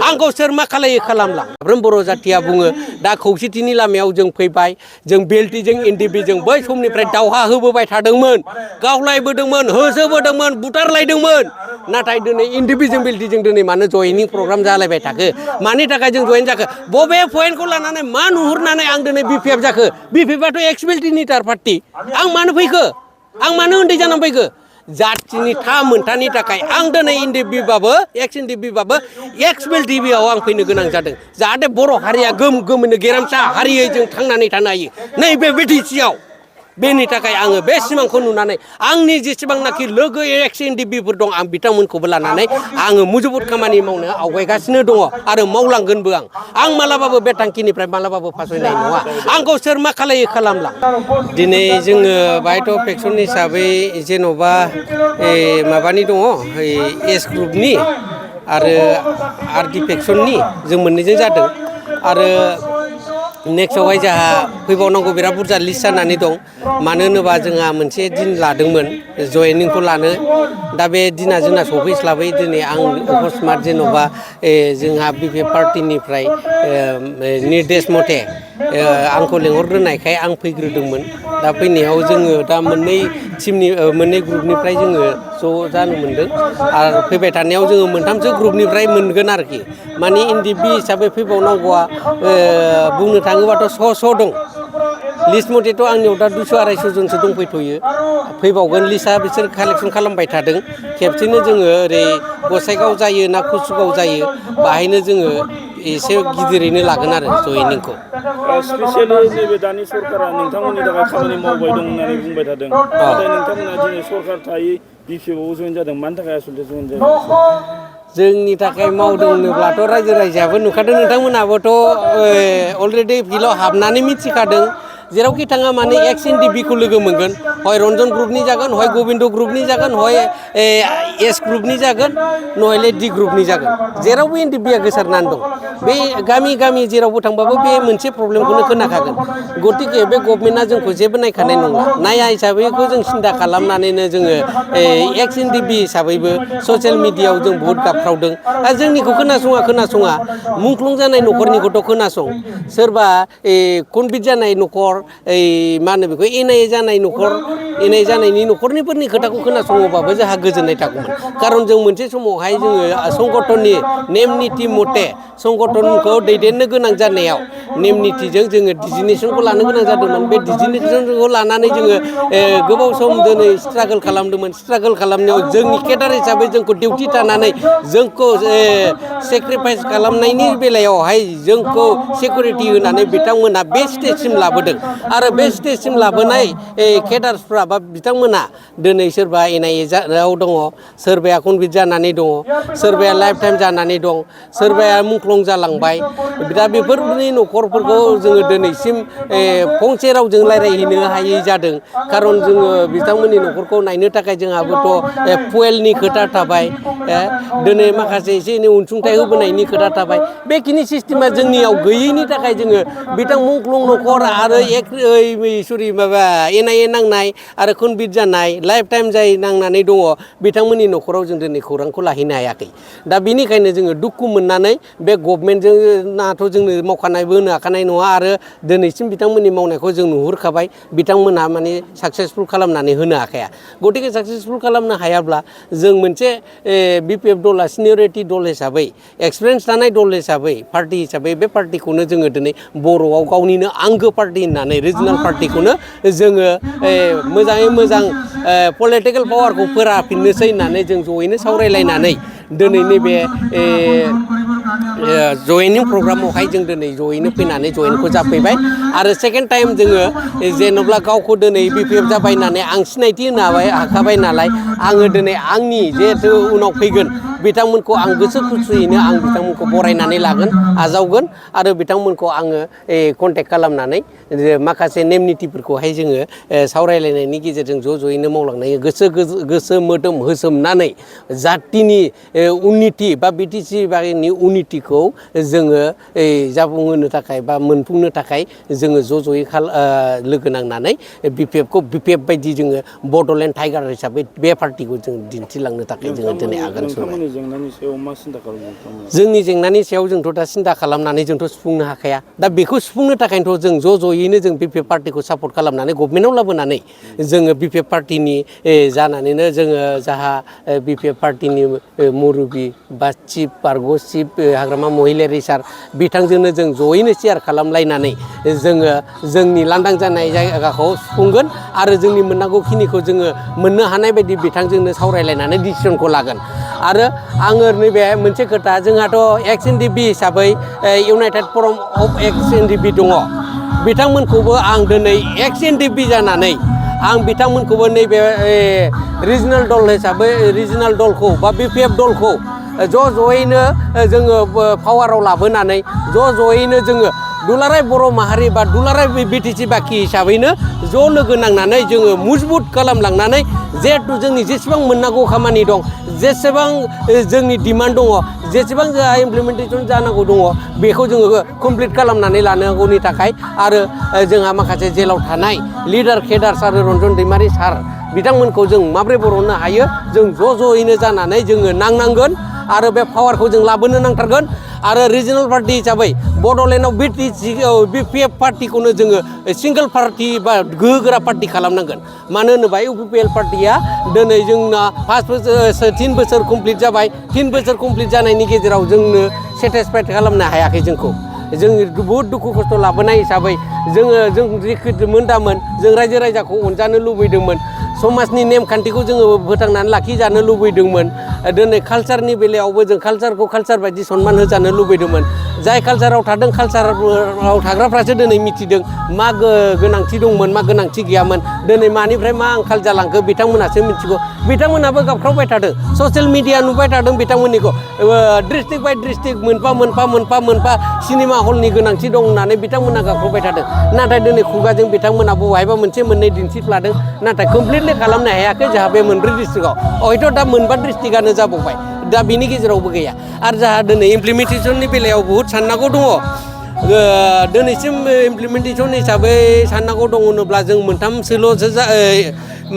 आंखौ सोर मा खालायो खालामलां साफ्रोम बर' जाथिया बुङो दा खौसेथिनि लामायाव जों फैबाय जों बेल्टिजों एनडिपिजों बै समनिफ्राय दावहा होबोबाय थादोंमोन गावलायबोदोंमोन होसोबोदोंमोन बुथारलायदोंमोन नाथाय दिनै एनडिपिजों बेल्टिजों दिनै मानो जयनिं प्रग्राम जालायबाय थाखो मानि थाखाय जों जयेन जाखो बबे पइन्टखौ लानानै मा नुहुरनानै आं दिनै बिपिएफ जाखो बिपिएफआथ' एक्स बेल्टिनि टार पार्टि आं मानो फैखो आं मानो उन्दै जानानै फैखो जाथिनि मोनथानि थाखाय आं दिनै एनडिपिबाबो एक्स एनडिपिबाबो एक्स बेल्टिबिआव आं फैनो गोनां जादों जाहाथे बर' हारिया गोमोनो गेरेमसा हारियै जों थांनानै थानो हायो नैबे बिटिसिआव बेनि थाखाय आङो बे सिमांखौ नुनानै आंनि जेसेबांनाखि लोगो एक्स एनडिपिफोर दं आं बिथांमोनखौबो लानानै आङो मुजुबुद खामानि मावनो आवगायगासिनो दङ आरो मावलांगोनबो आं मालाबाबो बे थांखिनिफ्राय मालाबाबो फासयनाय नङा आंखौ सोर मा खालायो खालामलां दिनै जोङो बाहायथ' फेक्सन हिसाबै जेन'बा माबानि दङ एस ग्रुपनि आरो आरडि फेक्सननि जों मोननैजों जादों आरो नेक्स्टआवहाय जोंहा फैबावनांगौ बिराद बुरजा लिस्ट जानानै दं मानो होनोबा जोंहा मोनसे दिन लादोंमोन जयनिंखौ लानो दा बे दिना जोंना सफैस्लाबै दिनै आं अकस्मात जेन'बा जोंहा बिपिएफ पार्टिनिफ्राय निर्देश मथे आंखौ लेंहरग्रोनायखाय आं फैग्रोदोंमोन दा फैनायाव जोङो दा मोननै ग्रुपनिफ्राय जोङो ज' जानो मोनदों आरो फैबाय थानायाव जोङो मोनथामसो ग्रुपनिफ्राय मोनगोन आरोखि माने एनडिपि हिसाबै फैबावनांगौआ बुंनो थाङोबाथ' स' दं लिस्ट मथेथ' आंनियाव दा 200-250 जनसो दंफैथ'यो फैबावगोन लिस्टआ बिसोर कालेक्सन खालामबाय थादों खेबसेनो जोङो ओरै गसाइगाव जायो ना कुसुगाव जायो बाहायनो जोङो एसे गिदिरैनो लागोन आरो जयनिंखौ स्पेसियेलि नैबे दानि सरकारा नोंथांमोननि थाखाय खामानि मावबाय दं होननानै बुंबाय थादों नाथाय नोंथांमोना दिनै सरकार थायै बिपिएफआव जयेन जादों मानि थाखाय आसलथे जयेन जादों जोंनि थाखाय मावदों होनोब्लाथ' रायजो राजायाबो नुखादों नोंथांमोनाबोथ' अलरेडि फिल्डआव हाबनानै मिथिखादों जेरावखि थाङा माने एक्स एनडिपिखौ लोगो मोनगोन हय रन्जन ग्रुपनि जागोन हय गबिन्द ग्रुपनि जागोन हय एस ग्रुपनि जागोन नहले डि ग्रुपनि जागोन जेरावबो एनडिपिआ गोसारनानै दं बे गामि जेरावबो थांबाबो बे मोनसे प्रब्लेमखौनो खोनाखागोन गतिके बे गभर्नमेन्टआ जोंखौ जेबो नायखानाय नंला नाया हिसाबैखौ जों सिन्था खालामनानैनो जोङो एक्स एनडिपि हिसाबैबो ससियेल मिडियायाव जों बुहुत गाबख्रावदों दा जोंनिखौ खोनासङा मुंख्लं जानाय न'खरनिखौथ' खोनासं सोरबा कनभिट जानाय न'खर मा होनो बेखौ एनआइए जानाय न'खर एनआइए जानायनि न'खरनिफोरनि खोथाखौ खोनासङोबाबो जोंहा गोजोननाय थागौमोन खारन जों मोनसे समावहाय जोङो संगठननि नेम निथि मथे संगठनखौ दैदेननो गोनां जानायाव नेम निथिजों जोङो डिजिगनेसनखौ लानो गोनां जादोंमोन बे डिजिगनेसनखौ लानानै जोङो गोबाव सम दिनै स्ट्रागोल खालामदोंमोन स्ट्रागोल खालामनायाव जोंनि केडार हिसाबै जोंखौ डिउटि थानानै जोंखौ सेक्रिफाइस खालामनायनि बेलायावहाय जोंखौ सिकिउरिटि होनानै बिथांमोना बे स्टेजसिम लाबोदों आरो बे स्टेजसिम लाबोनाय केडार्सफ्रा बा बिथांमोना दिनै सोरबा एनआइएआव दङ सोरबाया कनभिट जानानै दङ सोरबाया लाइफ टाइम जानानै दं सोरबाया मुंख्लं जालांबाय दा बेफोरनि न'खरफोरखौ जोङो दिनैसिम फंसे रावजों रायज्लायहैनो हायै जादों खारन जोङो बिथांमोननि न'खरखौ नायनो थाखाय जोंहाबोथ' फुवेलनि खोथा थाबाय दिनै माखासे एसे एनै अनसुंथाइ होबोनायनि खोथा थाबाय बेखिनि सिस्टेमा जोंनियाव गैयैनि थाखाय जोङो बिथां मुंख्लं न'खर आरो माबा एनआइए नांनाय आरो कनभिट जानाय लाइफ टाइम जाय नांनानै दङ बिथांमोननि न'खराव जों दिनै खौरांखौ लाहैनो हायाखै दा बिनिखायनो जोङो दुखु मोननानै बे गभर्नमेन्टजोंनाथ' जोंनो मावखानायबो होनो हाखानाय नङा आरो दिनैसिम बिथांमोननि मावनायखौ जों नुहुरखाबाय बिथांमोनहा माने साक्सेसफुल खालामनानै होनो हाखाया गतिके साक्सेसफुल खालामनो हायाब्ला जों मोनसे बिपिएफ दला सिनियरिटि दल हिसाबै एक्सपिरियेन्स थानाय दल हिसाबै पार्टि हिसाबै बे पार्टिखौनो जोङो दिनै बर'आव गावनिनो आंगो पार्टि होननानै रिजनेल पार्टिखौनो जोङो मोजाङै मोजां पलिटिकेल पावारखौ फोराफिननोसै होननानै जों जयैनो सावरायलायनानै दिनै नैबे जयेनिं प्रग्रामावहाय जों दिनै जयैनो फैनानै जयेनखौ जाफैबाय आरो सेकेन्ड टाइम जोङो जेन'ब्ला गावखौ दिनै बिपिएफ जाबाय होननानै आं सिनायथि होनो हाखाबाय नालाय आङो दिनै आंनि जिहेथु उनाव फैगोन बिथांमोनखौ आं गोसो खुसियैनो आं बिथांमोनखौ बरायनानै लागोन आजावगोन आरो बिथांमोनखौ आङो कन्टेक्ट खालामनानै माखासे नेम निथिफोरखौहाय जोङो सावरायलायनायनि गेजेरजों ज'यैनो मावलांनाय गोसो मोदोम होसोमनानै जाथिनि उन्नति बा बिटिसि बारिनि इउनिटिखौ जोङो जाफुंहोनो थाखाय बा मोनफुंनो थाखाय जोङो ज' ज'यै लोगो नांनानै बिपिएफखौ बिपिएफ बायदि जोङो बड'लेण्ड टाइगार हिसाबै बे पार्टिखौ जों दिन्थिलांनो थाखाय जोङो दिनै आगान सुरबाय। नोंथांमोननि जेंनानि सायाव मा सिन्था खालामदों? जोंनि जेंनानि सायाव जोंथ' दा सिन्था खालामनानै जोंथ' सुफुंनो हाखाया। दा बेखौ सुफुंनो थाखायनोथ' जों ज' ज'यैनो जों बिपिएफ पार्टिखौ सापर्ट खालामनानै गभमेन्टआव लाबोनानै जोङो बिपिएफ पार्टिनि जानानैनो जोङो जाहा बिपिएफ पार्टिनि मुरबि बा चिफ बारग' चिफ हाग्रामा महिलारि सार बिथांजोंनो जों ज'यैनो शेयार खालामलायनानै जोङो जोंनि लांदां जानाय जायगाखौ सुफुंगोन आरो जोंनि मोननांगौखिनिखौ जोङो मोननो हानाय बायदि बिथांजोंनो सावरायलायनानै डिसिसनखौ लागोन। आरो आङो नैबे मोनसे खोथा जोंहाथ' एक्स एनडिपि हिसाबै इउनाइटेड फराम अफ एक्स एनडिपि दङ। बिथांमोनखौबो आं दिनै एक्स एनडिपि जानानै आं बिथांमोनखौबो नैबे रिजनेल दल हिसाबै रिजनेल दलखौ बा बिपिएफ दलखौ ज' ज'यैनो जोङो पावाराव लाबोनानै ज' ज'यैनो जोङो दुलाराय बर' माहारि बा दुलाराय बिटिसि बाखि हिसाबैनो ज' लोगो नांनानै जोङो मजबुत खालामलांनानै जिहेथु जोंनि जेसेबां मोननांगौ खामानि दं जेसेबां जोंनि डिमान्ड दङ जेसेबां जोंहा इमप्लिमेन्टेसन जानांगौ दङ बेखौ जोङो कमप्लिट खालामनानै लानांगौनि थाखाय आरो जोंहा माखासे जेलाव थानाय लिडार केडार्स आरो रन्जन दैमारि सार बिथांमोनखौ जों माब्रै बरननो हायो जों ज' ज'यैनो जानानै जोङो नांनांगोन आरो बे पावारखौ जों लाबोनो नांथारगोन। आरो रिजनेल पार्टि हिसाबै बड'लेण्डआव बिपिएफ पार्टिखौनो जोङो सिंगोल पार्टि बा गोहोगोरा पार्टि खालामनांगोन। मानो होनोबा इउपिपिएल पार्टिया दिनै जोंना 3 बोसोर कमप्लिट जाबाय। 3 बोसोर कमप्लिट जानायनि गेजेराव जोंनो सेटिसफाइड खालामनो हायाखै जोंखौ। जों बहुद दुखु खस्थ' लाबोनाय हिसाबै जों जिखिमोन दामोन जों रायजो राजाखौ अनजानो लुबैदोंमोन। समाजनि नेमखान्थिखौ जोङो फोथांनानै लाखिजानो लुबैदोंमोन। दिनै कालसारनि बेलायावबो जों कालसारखौ कालसार बायदि सनमान होजानो लुबैदोंमोन। जाय कालसाराव थादों कालसाराव थाग्राफ्रासो दिनै मिथिदों मा गोनांथि दंमोन मा गोनांथि गैयामोन। दिनै मानिफ्राय मा आंखाल जालांखो बिथांमोनासो मिथिगौ। बिथांमोनाबो गाबख्रावबाय थादों ससियेल मिडिया नुबाय थादों बिथांमोननिखौ डिस्ट्रिक्ट बाय डिस्ट्रिक्ट मोनफा सिनेमा हलनि गोनांथि दं होननानै बिथांमोना गाबख्रावबाय थादों। नाथाय दिनै खुगाजों बिथांमोना बहायबा मोनसे मोननै दिन्थिफ्लादों नाथाय कमप्लिटलि खालामनो हायाखै जोंहा बे 4 डिस्ट्रिक्टआव हयथ' दा 5 डिस्ट्रिक्टआनो जाबावबाय दा बिनि गेजेरावबो गैया। आरो जोंहा दिनै इमप्लिमेन्टेसननि बेलायाव बहुद साननांगौ दङ। दिनैसिम इमप्लिमेन्टेसन हिसाबै साननांगौ दङ होनोब्ला जों 3सोल'सो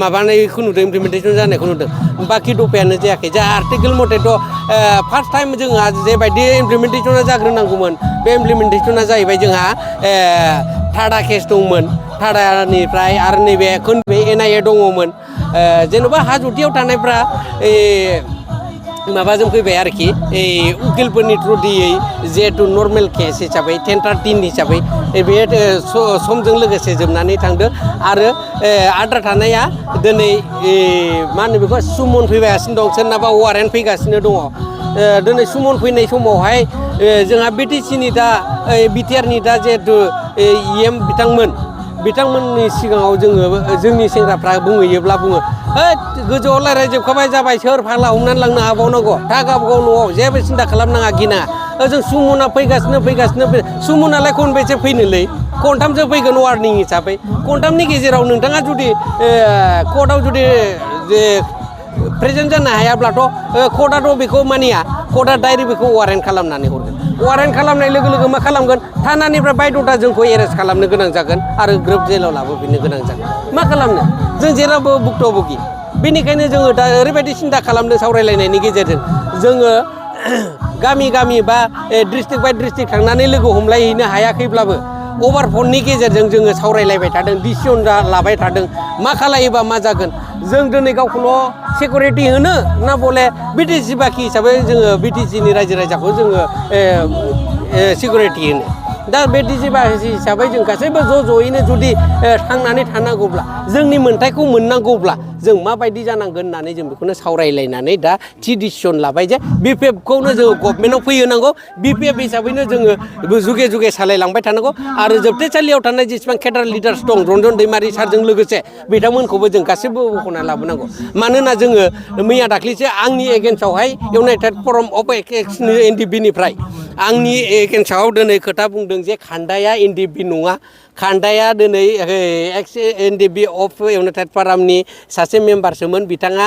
माबानायखौ नुदों इमप्लिमेन्टेसन जानायखौ नुदों बाखि दफायानो जायाखै। जा आर्टिकेल मथेथ' फार्स्ट टाइम जोंहा जेबायदि इमप्लिमेन्टेसना जाग्रोनांगौमोन बे इमप्लिमेन्टेसना जाहैबाय जोंहा थार्डआ केस दंमोन। थार्डनिफ्राय आरो नैबे NIA दङमोन। जेन'बा हाजोथियाव थानायफ्रा माबाजों फैबाय आरोखि उकिलफोरनि थ्रुयै जिहेथु नर्मेल केस हिसाबै 10/13 हिसाबै बे समजों लोगोसे जोबनानै थांदो। आरो आद्रा थानाया दिनै मा होनो बेखौ सुमन फैगासिनो दं सोरनाबा वारेन्ट फैगासिनो दङ। दिनै सुमन फैनाय समावहाय जोंहा बिटिसिनि दा बिटिआरनि दा जिहेथु EM बिथांमोननि सिगाङाव जोंनि सेंग्राफ्रा बुंहैयोब्ला बुङो गोजौआव रायज्लायजोबखाबाय जाबाय सोर फाग्ला हमनानै लांनो हाबावनांगौ था गावबागाव न'आव जेबो सिन्था खालामनाङा गिनाङा। ओजों सुमना फैगासिनो सुमनालाय खनबेसे फैनोलै खनथामसो फैगोन वार्निं हिसाबै। खनथामनि गेजेराव नोंथाङा जुदि कर्टआव जुदि प्रेजेन्ट जानो हायाब्लाथ' कर्टआथ' बेखौ मानिया। कर्टआ डाइरेक्ट बेखौ वारेन्ट खालामनानै हरगोन। वारेन्ट खालामनाय लोगो लोगो मा खालामगोन थानानिफ्राय बायद'था जोंखौ एरेस्ट खालामनो गोनां जागोन आरो ग्रोब जेलाव लाबोफिननो गोनां जागोन। मा खालामनो जों जेरावबो भुक्तभुगि। बेनिखायनो जोङो दा ओरैबायदि सिन्था खालामदों सावरायलायनायनि गेजेरजों जोङो गामि बा डिस्ट्रिक्ट बाय डिस्ट्रिक्ट थांनानै लोगो हमलायहैनो हायाखैब्लाबो अभार फननि गेजेरजों जोङो सावरायलायबाय थादों डिसिसन लाबाय थादों मा खालायोबा मा जागोन। जों दिनै गावखौल' सिकिउरिटि होनो ना बले बिटिसि बाखि हिसाबै जोङो बिटिसिनि रायजो राजाखौ जोङो सिकिउरिटि होनो। दा बिटिसि बाखि हिसाबै जों गासैबो ज' ज'यैनो जुदि थांनानै थानांगौब्ला जोंनि मोन्थायखौ मोननांगौब्ला जों माबायदि जानांगोन होननानै जों बेखौनो सावरायलायनानै दा थि डिसिसन लाबाय जे बिपिएफखौनो जोङो गभमेन्टआव फैहोनांगौ। बिपिएफ हिसाबैनो जोङो जुगे सालायलांबाय थानांगौ आरो जोबथेसालियाव थानाय जेसेबां केडार लिडार्स दं रन्जन दैमारि सारजों लोगोसे बिथांमोनखौबो जों गासैबो बख'ना लाबोनांगौ। मानोना जोङो मैया दाख्लैसो आंनि एगेन्स्टआवहाय इउनाइटेड फराम अफ एक्स एनडिपिनिफ्राय आंनि एगेन्स्टआव दिनै खोथा बुंदों जे खान्दाया एनडिपि नङा। खान्दाया दिनै एक्स एनडिपि अफ इउनाइटेड फरामनि सासे मेम्बारसोमोन। बिथाङा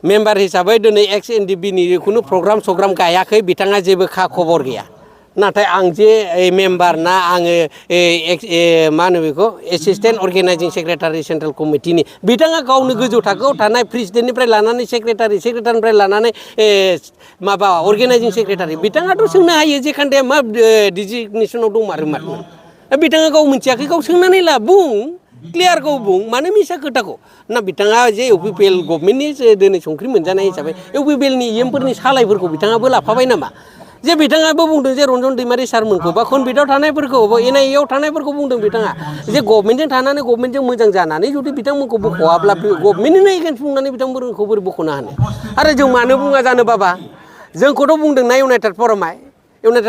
मेम्बार हिसाबै दिनै एक्स एनडिपि नि खुनु प्रग्राम सग्राम गायाखै बिथाङा जेबो खा खबर गैया नाथाय आं जे मेम्बार ना आङो मा होनो बेखौ एसिस्टेन्ट अर्गेनाइजिं सेक्रेटारि सेन्ट्रेल कमिटिनि बिथाङा गावनो गोजौ थाखोआव थानाय प्रेसिडेन्टनिफ्राय लानानै सेक्रेटारिनिफ्राय लानानै माबा अर्गेनाइजिं सेक्रेटारि बिथाङाथ' सोंनो हायो जे खान्दाया मा डिजिगनेसनाव दंमारो मारमोन बिथाङा गाव मिथियाखै गाव सोंनानै ला बुं क्लियार गाव बुं मानो मिसा खोथाखौ ना बिथाङा जे इउपिपिएल गभर्नमेन्टनि दिनै संख्रि मोनजानाय हिसाबै इउपिपिएलनि इएमफोरनि सालायफोरखौ बिथाङाबो लाफाबाय नामा जे बिथाङाबो बुंदों जे रन्जन दैमारि सारमोनखौ बा कनभिटआव थानायफोरखौ एनआइएआव थानायफोरखौ बुंदों बिथाङा जे गभर्नमेन्टजों थानानै गभर्नमेन्टजों मोजां जानानै जुदि बिथांमोनखौ बख'वाब्ला गभर्नमेन्टनिनो एगेन्स्ट बुंनानै बिथांमोनखौ बोरै बख'नो हानो आरो जों मानो बुङा जानो बाबा जोंखौथ' बुंदों ना इउनाइटेड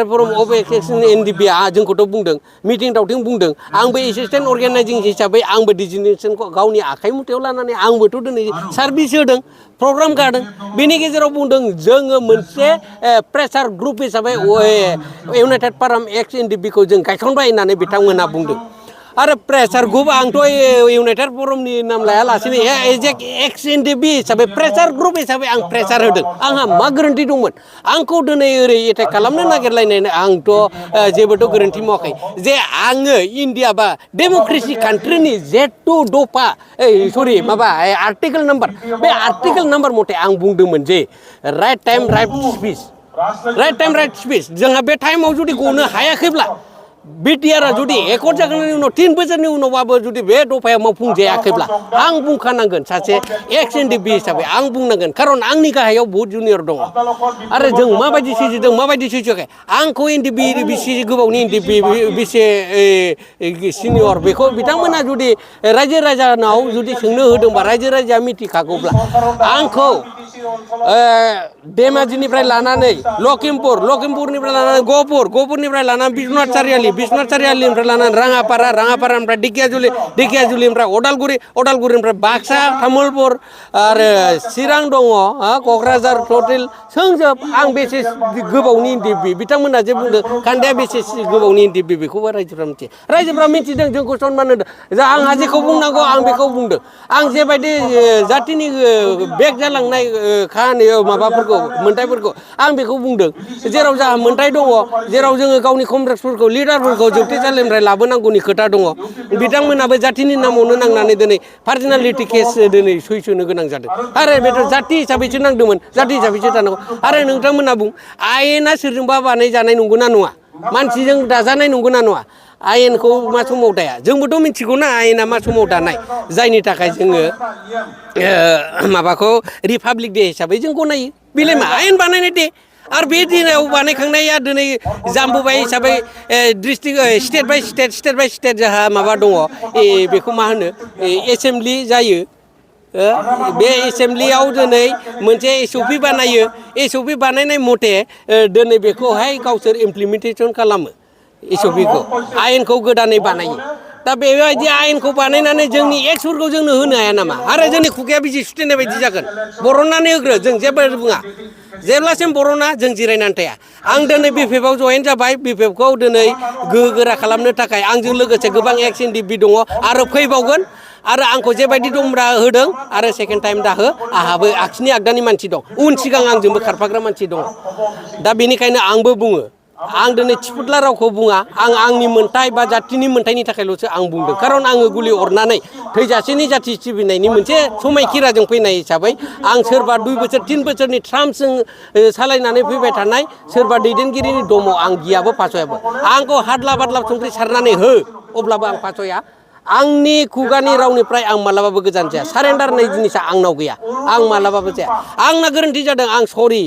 फरम अफ एक्सन एनडिपि जोंखौथ' बुंदों मिटिं दावथिं बुंदों आंबो एसिस्टेन्ट अर्गेनाइजिं हिसाबै आंबो डिजिगनेसनखौ गावनि आखाइ मुथायाव लानानै आंबोथ' दिनै सार्भिस होदों प्रग्राम गादों बेनि गेजेराव बुंदों जोङो मोनसे प्रेसार ग्रुप हिसाबै इउनाइटेड फरम एक्स एनडिपिखौ जों गायसनबाय होननानै बिथांमोनहा बुंदों आरो प्रेसार ग्रुप आंथ' इउनाइटेड फरमनि नाम लायालासिनो एक्स एनडिपि हिसाबै प्रेसार ग्रुप हिसाबै आं प्रेसार होदों आंहा मा गोरोन्थि दंमोन आंखौ दिनै ओरै एटेक खालामनो नागिरलायनाय आंथ' जेबोथ' गोरोन्थि मावाखै जे आङो इण्डिया बा डेम'क्रेसि कान्ट्रिनि जेटु दफा माबा आर्टिकेल नाम्बार बे आर्टिकेल नाम्बार मथे आं बुंदोंमोन जे राइट टाइम राइट स्पिच जोंहा बे टाइमाव जुदि गनो हायाखैब्ला बिटिआरआ जुदि एकर्ड जाखांनायनि उनाव 3 बोसोरनि उनावबाबो जुदि बे दफाया मावफुंजायाखैब्ला आं बुंखानांगोन सासे एक्स एनडिपि हिसाबै आं बुंनांगोन खारन आंनि गाहायाव बहुत जुनियर दङ आरो जों माबायदि सैजोदों माबायदि सैजोआखै आंखौ एनडिपि बेसे गोबावनि एनडिपि बेसे सिनियर बेखौ बिथांमोना जुदि रायजो राजानाव जुदि सोंनो होदोंबा रायजो राजाया मिथिखागौब्ला आंखौ धेमाजिनिफ्राय लानानै लखिमपुरनिफ्राय लानानै गहपुरनिफ्राय लानानै बिश्वनाथ सारियालिनिफ्राय लानानै राङापारानिफ्राय ढेकियाजुलिनिफ्राय अदालगुरिनिफ्राय बाक्सा तामुलपुर आरो चिरां दङ क'क्राझार टटेल सोंजोब आं बेसे गोबावनि एनडिपि बिथांमोना जे बुंदों खान्दाया बेसे गोबावनि एनडिपि बेखौबो रायजोफ्रा मिथिदों जोंखौ सनमान होदों जा आंहा जेखौ बुंनांगौ आं बेखौ बुंदों आं जेबायदि जातिनि बेक जालांनाय खाहानि माबाफोरखौ मोन्थाइफोरखौ आं बेखौ बुंदों जेराव जोंहा मोन्थाइ दङ जेराव जोङो गावनि कमरेड्सफोरखौ लिडारफोरखौ जोबथेसालिनिफ्राय लाबोनांगौनि खोथा दङ बिथांमोनाबो जातिनि नामावनो नांनानै दिनै पार्सनेलिटि केस दिनै सैसोनो गोनां जादों आरो बेथ' जाति हिसाबैसो नांदोंमोन जाति हिसाबैसो थानांगौ आरो नोंथांमोना बुं आयेना सोरजोंबा बानायजानाय नंगौना नङा मानसिजों दाजानाय नंगौना नङा आयेनखौ मा समाव दाया जोंबोथ' मिथिगौना आयेना मा समाव दानाय जायनि थाखाय जोङो माबाखौ रिपाब्लिक डे हिसाबै जों गनायो बेलाय मा आयेन बानायनाय दे आरो बे दिनाव बानायखांनाया दिनै जाम्बोबाय हिसाबै डिस्ट्रिक्ट स्टेट बाय स्टेट जोंहा माबा दङ बेखौ मा होनो एसेमब्लि जायो बे एसेमब्लियाव दिनै मोनसे एसअपि बानायो एसअपि बानायनाय मथे दिनै बेखौहाय गावसोर इमप्लिमेन्टेसन खालामो एसअपिखौ आयेनखौ गोदानै बानायो दा बेबायदि आयेनखौ बानायनानै जोंनि एक्सफोरखौ जोंनो होनो हाया नामा आरो जोंनि खुगाया बिजि सुथेनाय बायदि जागोन बरननानै होग्रो जों जेबो बुङा जेब्लासिम बरना जों जिरायनानै थाया आं दिनै बिपिएफआव जयेन जाबाय बिपिएफखौ दिनै गोहो गोरा खालामनो थाखाय आंजों लोगोसे गोबां एक्स एनडिपि दङ आरो फैबावगोन आरो आंखौ जेबायदि दमरा होदों आरो सेकेन्ड टाइम दाहो आंहाबो आगसिनि आगदानि मानसि दं उन सिगां आंजोंबो खारफाग्रा मानसि दङ दा बेनिखायनो आंबो बुङो आं दिनै थिफुदला रावखौ बुङा आं आंनि मोन्थाइ बा जातिनि मोन्थाइनि थाखायल'सो आं बुंदों खारन आङो गुलि अरनानै थैजासेनि जाथि सिबिनायनि मोनसे समायखिराजों फैनाय हिसाबै आं सोरबा 2 बोसोर 3 बोसोरनि ट्राम्पजों सालायनानै फैबाय थानाय सोरबा दैदेनगिरिनि दम आं गियाबो फासयाबो आंखौ हादला बादला संख्रि सारनानै हो अब्लाबो आं फासया आंनि खुगानि रावनिफ्राय आं मालाबाबो गोजान जाया सारेन्डार होननाय जिनिसा आंनाव गैया आं मालाबाबो जाया आंना गोरोन्थि जादों आं सरि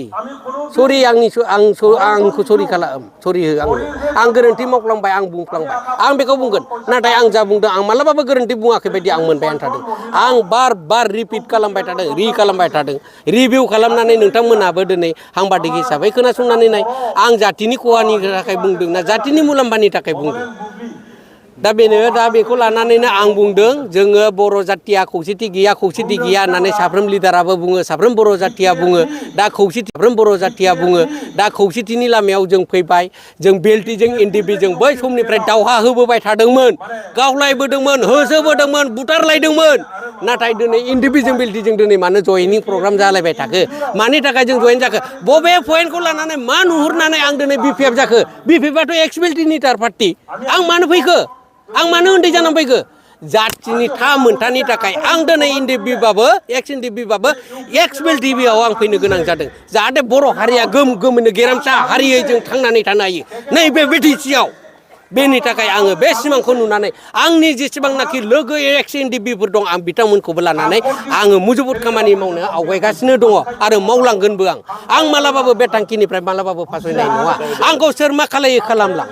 आंखौ सरि खालाम सरि हो आं गोरोन्थि मावफ्लांबाय आं बुंफ्लांबाय आं बेखौ बुंगोन नाथाय आं जा बुंदों आं मालाबाबो गोरोन्थि बुङाखै बायदि आं मोनबायानो थादों आं बार रिपिट खालामबाय थादों रिभिउ खालामनानै नोंथांमोनहाबो दिनै हांबादिक हिसाबै खोनासंनानै नाय आं जातिनि खहानि थाखाय बुंदों ना जातिनि मुलाम्फानि थाखाय बुंदों दा बेनो दा बेखौ लानानैनो आं बुंदों जोङो बर' जाथिया खौसेथि गैया होननानै साफ्रोम लिडाराबो बुङो साफ्रोम बर' जाथिया बुङो दा साफ्रोम बर' जाथिया बुङो दा खौसेथिनि लामायाव जों फैबाय जों बेल्टिजों एनडिएफबिजों बै समनिफ्राय दावहा होबोबाय थादोंमोन गावलायबोदोंमोन होसोबोदोंमोन बुथारलायदोंमोन नाथाय दिनै एनडिएफबिजों बेल्टिजों दिनै मानो जयनिं प्रग्राम जालायबाय थाखो मानि थाखाय जों जयेन जाखो बबे पइन्टखौ लानानै मा नुहुरनानै आं दिनै बिपिएफ जाखो बिपिएफआथ' एक्स बेल्टिनि थार पार्टि आं मानो फैखो आं मानो उन्दै जानानै फैखो जाथिनि मोनथानि थाखाय आं दिनै एनडिएफबिबाबो एक्स एनडिएफबिबाबो एक्स बेल्टिबिआव आं फैनो गोनां जादों जाहाथे बर' हारिया गोमोनो गेरेमसा हारियै जों थांनानै थानो हायो नैबे बिटिसिआव बेनि थाखाय आङो बे सिमांखौ नुनानै आंनि जेसेबांनाखि लोगो एक्स एनडिएफबिफोर दं आं बिथांमोनखौबो लानानै आङो मुजुबुद खामानि मावनो आवगायगासिनो दङ आरो मावलांगोनबो आं मालाबाबो बे थांखिनिफ्राय मालाबाबो फासयनाय नङा आंखौ सोर मा खालायो खालामलां